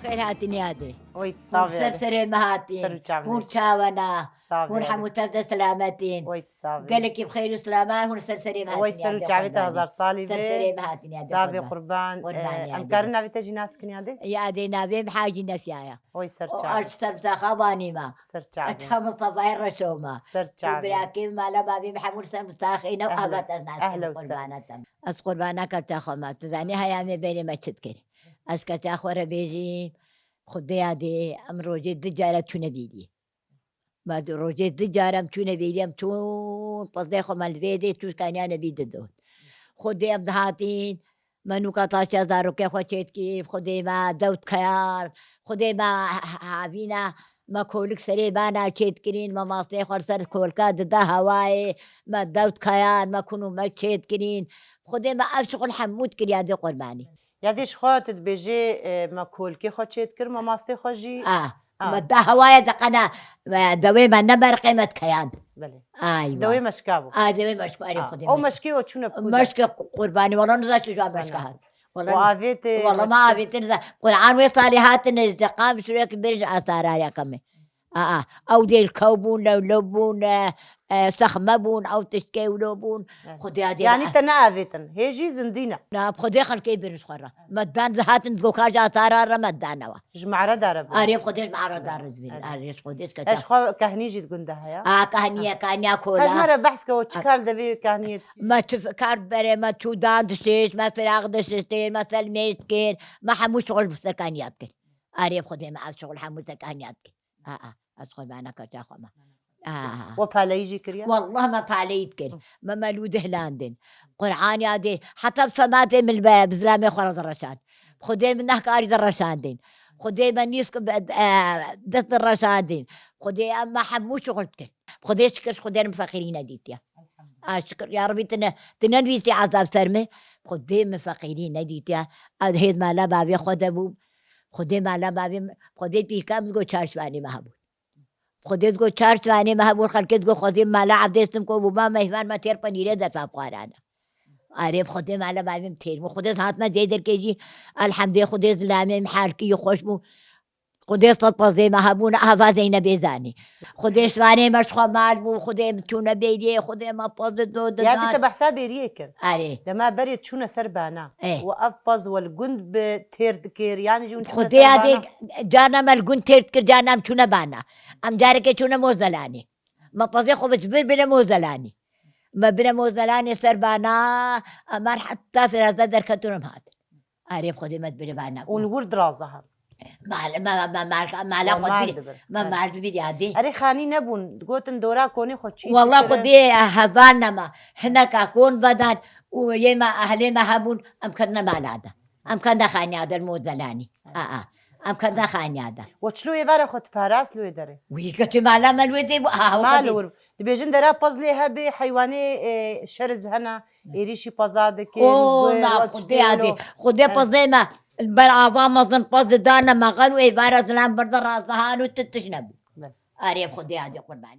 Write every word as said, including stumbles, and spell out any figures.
Xêr hatin yadê. Oy, tu Hûn sağ ol. Ser serê me hatin. Ser û çavê Hûn me. Çawana. Sağ ol. Hûn hemû tev de selamet in. Oy, tu sağ ol. Gelekî bi xêr û selamet, hûn ser serê me Oy, hatin ser û yadê çavê te qurbanê. Hezar salî Ser be. Serê me hatin yadê Sağ be qurban. Qurban. Qurban Ee, yadê. Em karin navê te jî nas kin yadê? Yadê navê min Hacî Nefya ya. Oy, ser O çavê. Aç ser Mustafa banî me. Ser çavê. Aç ha Mustafayê Reşo me. Ser çavê. Birakê mala bavê min hemû ser Mustafa xîne û Ehlo. Ahmet ez nas Ehlo. Qurbana te. Ez qurbana keça xwe me. Tu zanî heya me berê me çi dikir. Ez keça xwe re bêjî, Xwedêya dê, em rojê du cara çûne vêriyê. Me du rojê du cara em çûne vêriyê, em çûn, pizdê xwe me li vê dê çû kaniya nebî didot. Xwedê em dihatîn, me nûka taşa zarokê xwe çêdikir, Xwedê me dewt keyar, Xwedê me h-, h-, havîna, me kolik serê bana çêdikirîn, me mastê xwe li ser kolka dida hewayê, me dewt keyar, me kun û me çêdikirîn. Xwedê me ev şixul hemû dikiriya dê qurbanî. Ya dê ji xwe tu dibêjê, e, me kolkê xwe çêdikir, me mastê xwe jî. Ah, Ah. me da hewaya de qena, me dewê me ne merqê me dikeyan. Belê. Aywa. Dewê meşka bû. Ah, dewê meşka, erê Ah. Xwedê O meşka. Meşkê o çûne bi ku de? Meşke qurbanî, wala niza çi jua Wala. meşka hat. Wala O ni-, avê tê wala meşke. ma avê tê niza. Quran wê salî hatine ji qam şurek bir ji asaraya kame. Aa, ew dê li kew bûn, lewlew bûn, e, e, sexme bûn, ew tiştkê wilo bûn. Evet. Xwedê adê Yani re- te neavêtin. Hê jî zindî ne. Na, bi Xwedê xelkê birin ji xwe re. Me dan, hatin goka ji asara re me danawa. Ji mare dare bûn. Arê Xwedê ji mare dare dibin. Evet. Arê ji Xwedê ji Eş keta. xwe kehnî jî di gund de heye. A, kahniye, kahniya kola. Hej me re behs ke o çi A- kar devê kehniyê dikî? Me çi f-, kar bere, me çû dan dişişt, me firaq dişiştên, me selmêj dikir, me hemû şixul bi ser kahniya dikir. Arê bi Xwedê me ev şixul hemû ser kahniya dikir. A, a, ez qurbana keça xwe me. A, a. We paleyî jî kiriye? Wallah me paleyî dikir. Hı. Me melû dihlandin. Qur'an yadê. Heta bi sematê min be, bi zilamê xwe re direşan. Xwedê min nehkarî direşandin. Xwedê me nîsk be, e, dest direşandin. Xwedê em me hemû şixul dikin. Xwedê şikir, Xwedê min feqîrî nedîtiye. Elhamdulillah. A, şikir, ya Rebî, tu ne, tu nenivîsî ezab ser min. Xwedê min feqîrî nedîtiye. Ez hêz mala bavê xwe de bûm. Xwedê mala bavê min, Xwedê pîrka min got çar şivanê me hebûn. Xwedê got çar şivanê me hebûn, xelkê got Xwedê mala evdê stim ko bû, ma meyvan me têr penîrê defa bixwarane. Arê bi Xwedê mala bavê min têr bû. Xwedê hatme dê derkê jî, elhamdê Xwedê zilamê min halkî xweş bû. Xwedê sed pezê me hebûn, ava Zeynebê zanî. Xwedê şivanê me ji xwe mal bû, Xwedê min çûne bêriyê, Xwedê me pez do Ya dî didan. te behsa bêriyê kir. Arê. Dema berê çûne ser bana. Eh. Û ev pez we li gund bi têr dikir, yanî jî hûn çûne Xwedê ser ya dê bana. Carna me li gund têr dikir, carna em çûne bana. Em carekê çûne Mozelanê. Me pezê xwe bi ji vir bire Mozelanê. Me bire Mozelanê ser bana, emar heta firaze derketin em hatin. Arê bi Xwedê me dibire bana. Hûn wir diraza hem. Mal, me, me, mal, mala Wan xwe mal dibir. dibir. Me Evet. mal dibir ya dê. Erê xanî nebûn, gotin dora konê xwe çî Walla dikire. Xwedê heval nema. Hineka kon vedan û yê me, ehlê me hebûn, em kirine mala de. Em kende xaniya de li Mozelanî. A, a. Em kende xaniya de. We çilo êvara xwe diparast li wê derê? Wî ke tu mala me li wê dê bû, aha, Mal wekî. wir. Dibêjin dera pez lê hebe, heywanê, e, şeriz hene, êrîşî peza dikin, O, gur, na, we Xwedê tiştê adê. wilo. Xwedê Evet. pezê me, ber ava mezin pez didane me xel û êvara zilam birde razihan û tu tiş nebû. Evet. Arê Xwedê adê qurbanî.